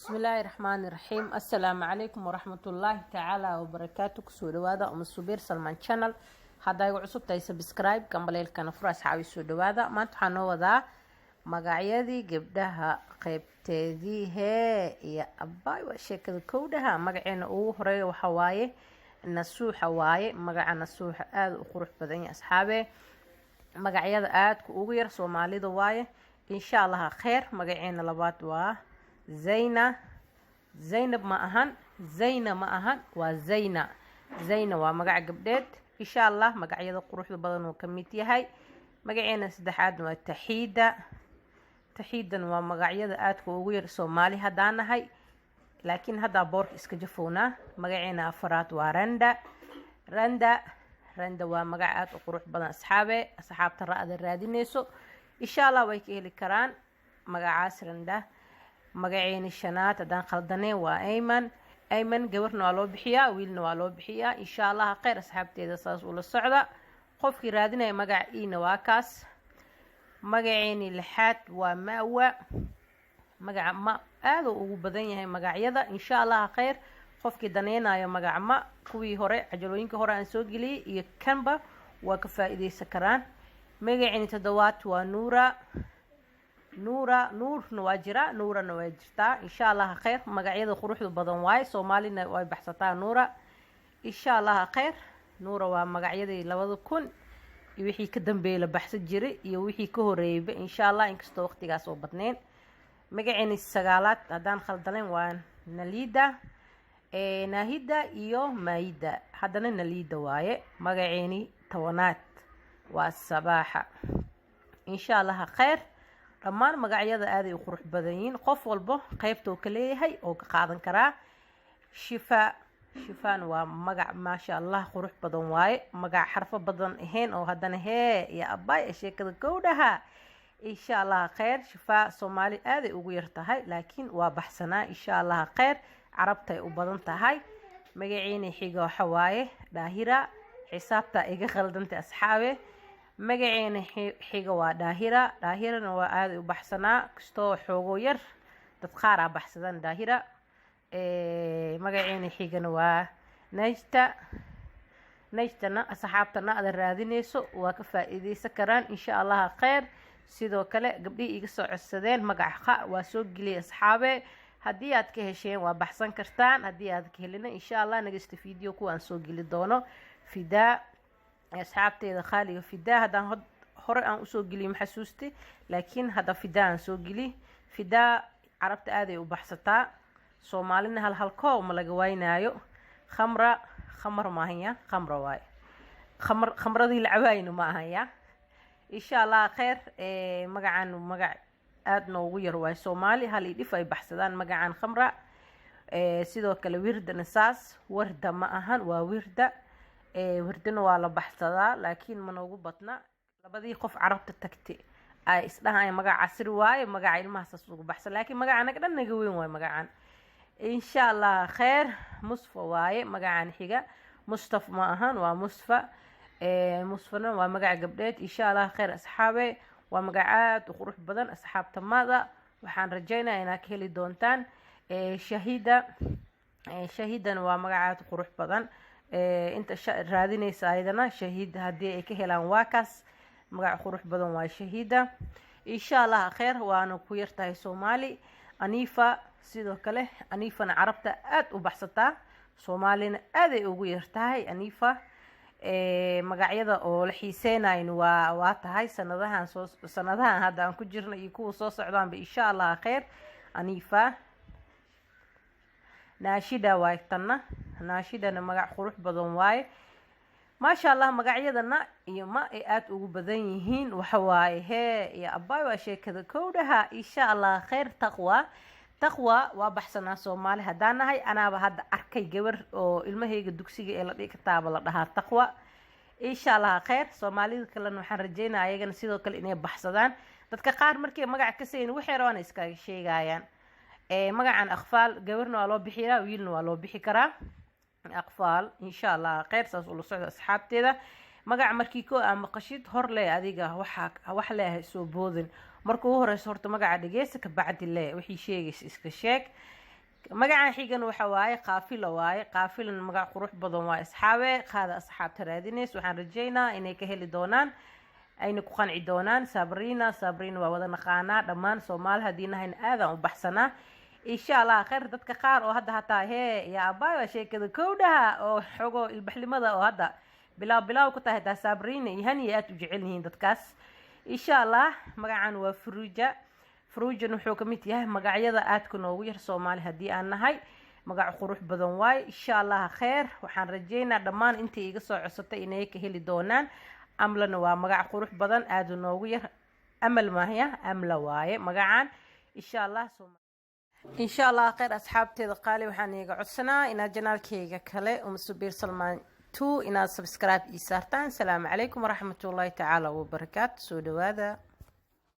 Bismillaahi raxmaani raxiim. Assalaamu calaykum waraxmatullaahi tacaala wabarakaatu. Kusoo dhawaada Uma Subiir Salmaan channel. Haddaa igu cusub tahay, subscribe, gambaleelkana fur. Asxaabi, soo dhawaada. Maanta waxaa noo wadaa magacyadii gabdhaha qeybteedii. Hee iyo abaay, waa sheekada kowdhaha. Magaceena ugu horeeya waxaa waaye Nasuuxa waaye. Magaca Nasuuxa aada u qurux badan yahay, asxaabe. Magacyada aadka ugu yar Soomaalida waaye, insha Allaha kheer. Magaceena labaad waa Zayna. Zaynab ma ahan, Zayna ma ahan, waa Zayna. Zayna waa magaca gabdheed, insha Allah. Magacyada quruxda badan uu ka mid yahay. Magaceena saddexaadna waa Taxiida. Taxiidan waa magacyada aadka ugu yar Soomaali haddaan nahay, laakiin haddaa boorka iska jafownaa. Magaceena afaraad waa Randa. Randa, Randa waa magac aada u qurux badan, asxaabe. Asxaabta ra-da raadineyso, insha Allah way ka heli karaan magacaas Randa. Magaceeni shanaad, haddaan khaldaneen, waa Ayman. Ayman gabarna waa loo bixiyaa, wiilna waa loo bixiyaa, insha Allah kheyr. Asxaabteeda saas ula socda. Qofkii raadinaya magaca iina waa kaas. Magaceeni lixaad waa Mawa. Magaca Ma aada ugu badan yahay magacyada, insha Allah kheyr. Qofkii daneynayo magaca Ma, kuwii hore, cajalooyinka hore aan soo geliyey iyo kanba waa ka faa-iideysan karaan. Magaceeni toddobaad waa Nuura. Nuura, Nuurna waa jiraa, Nuurana waa jirtaa, insha Allah kheyr. Magacyada quruxda badan waaye, Soomaalina way baxsataa Nuura, insha Allah kheyr. Nuura waa magacyadii 2000 iyo wixii ka dambeeyey la baxsan jiray iyo wixii ka horeeyeyba, insha Allah, inkastoo waqtigaas oo badneyn. Magaceeni sagaalaad, haddaan khaldanayn, waa Nalida. Naahida iyo Maayida, haddana Nalida waaye. Magaceeni 10aad waa Sabaaxa, insha Allaha kheyr. Dhammaan magacyada aaday u qurux badan yihiin. Qof walbo qeybta uu ka leeyahay oo ka qaadan karaa. Shifa, Shifaan waa magac, maasha Allah, qurux badan waaye. Magac xarfo badan ahayn oo haddana hee iyo abaay ee sheekada gowdhaha, insha Allah kheyr. Shifaa Soomaali aaday ugu yar tahay, laakiin waa baxsanaa, insha Allah kheyr. Carabtay u badan tahay. Magaciina xiga waxa waaye Dhaahira. Xisaabta iga khaldantay, asxaabe. Magaceena xiga waa Dhaahira. Dhaahirana waa aaday u baxsanaa, kastoo xoogo yar dad qaaraa baxsadaan Dhaahira. Magaceena xigana waa Najta. Najtana asxaabta na-da raadineyso waa ka faa-iideysan karaan, insha Allaha kheyr. Sidoo kale gabdhihii iga soo codsadeen magaca Qa waa soo geliyay, asxaabe. Haddii aad ka hesheen waa baxsan kartaan, haddii aad ka helina, insha Allah, nagasta video kuwa aan soo geli doono. Fidaa, asxaabteeda khaaliga, Fidaa haddaan hore aan usoo geliyo maxasuusti, laakiin hadda Fidaa aan soo geli. Fidaa Carabta aaday u baxsataa, Soomaalina hal halkoo ma laga waynaayo. Khamra, khamar maahanya, khamra waaye. Khamr, khamradii la cabaayna ma ahanya, insha Allah kheyr. Magacan magac aada noogu yar waaye Soomaali, hal iyo dhif ay baxsadaan magacan Khamra. Sidoo kale Wirdana saas, Warda ma ahan, waa Wirda. Wirdana waa la baxsadaa, laakiin ma noogu badna. Labadii qof Carabta tagtay ay isdhahayan magaca casri waaye, magaca ilmaha saas ugu baxsan, laakiin magaca naga dhan naga weyn waaye magacan, insha Allah kheyr. Musfa waaye magacan xiga. Mustaf ma ahan, waa Musfa. Musfana waa magaca gabdheed, insha Allah kheyr. Asxaabe, waa magac aada u qurux badan. Asxaabta mada waxaan rajeynaya inaad ka heli doontaan. Shahida, Shahidana waa magac aada u qurux badan. Inta raadinaysa ayadana Shahiid haddii ay ka helaan, waa kaas, magac qurux badan waa Shahiida, insha Allah kheyr. Waana ku yartahay Soomaali. Anifa sidoo kale, Anifana Carabta aada u baxsataa, Soomaalina aaday ugu yartahay Anifa. Magacyada oo la xiiseynayn waa tahay sanadahan soo, sanadahan hadda aan ku jirna iyo kuwa soo socdaanba, insha Allah kheyr. Anifa. Naashida waay tanna. Naashidana magac qurux badan waaye, maasha Allah. Magacyadana iyo ma ay aada ugu badan yihiin waxa waaye hee iyo abaay, waa sheekada kowdhaha, insha Allah kheyr. Taqwa, Taqwa waa baxsanaa Soomaali haddaan nahay. Anaaba hadda arkay gabar oo ilmahayga dugsiga ee la dhigi kartaaba la dhahaa Taqwa, insha Allah kheyr. Soomaalida kalena waxaan rajeynaya ayagana sidoo kale inay baxsadaan. Dadka qaar markay magaca ka sayin waxay rabaan iskaga sheegayaan. Magacan Aqfaal gabarna waa loo bixiyaa, wiilna waa loo bixi karaa Aqfaal, insha Allah kheyr. Saas ula socda, asxaabteeda. Magaca markii ko aa maqashid hor le, adiga waxaa wax leeyahay soo boodin. Marka ugu horeyso horta magaca dhegeysa, kabacdi le wixii sheegaysa iska sheeg. Magacan xigan waxa waaye Qaafila waaye. Qaafilan magac qurux badan waa, asxaabe. Qaada asxaabta raadinays, waxaan rajeynaa inay ka heli doonaan, ayna ku qanci doonaan. Sabrina, Sabrina waa wada naqaanaa dhammaan Soomaali haddii nahayna, aadaan u baxsanaa. Insha Allah khayr. Dadka qaar oo hadda hataa hee yaa abaay waa sheekada kowdhaha oo xogo ilbaxnimada oo hadda bilaaw bilaaw ku tahay, taa Sabrina iyo Haniya aad u jecel yihiin dadkaas. Insha Allah magacan waa Furuja. Furujan wuxuu ka mid yahay magacyada aadka noogu yar Soomaali haddii aan nahay. Magac qurux badan waaye. Insha Allah kheyr, waxaan rajeynaa dhammaan intii iga soo codsatay inay ka heli doonaan. Amlana waa magac qurux badan, aada noogu yar. Amal mahya, Amla waaye magacan. Insha Allah, insha Allah kheyr. Asxaabteeda qaali, waxaan iiga codsanaa inaad channelkeyga kale, Umasubiir Salmaan 2, inaad subscribe ii saartaan. Asalaamu calaykum waraxmatullaahi tacaala wabarakaatu. Soo dhawaada.